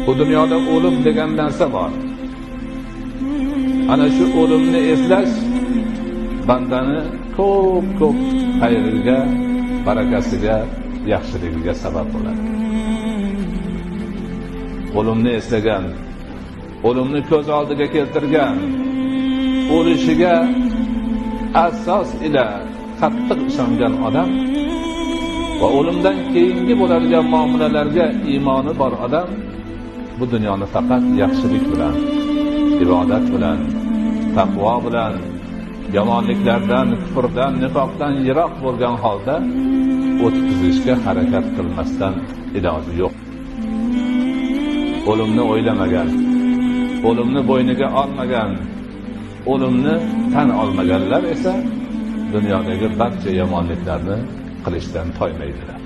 Bu dunyoda o'lim degan narsa bor. Ana shu o'limni eslash bandani ko'p-ko'p xayriga, barakasiga, yaxshiligiga sabab bo'ladi. O'limni eslagan, o'limni ko'z oldiga keltirgan, o'lishiga asos ila qattiq ishongan odam va o'limdan keyingi bo'ladigan muomalalarga iymoni bor odam bu dunyoni faqat yaxshilik bilan, ibodat bilan, taqvo bilan, yomonliklardan, kufrdan, nifoqdan yiroq bo'lgan holda o'tkazishga harakat qilmasdan iloji yo'q. O'limni o'ylamagan, o'limni bo'yniga olmagan, o'limni tan olmaganlar esa dunyodagi barcha yomonliklarni qilishdan toymaydilar.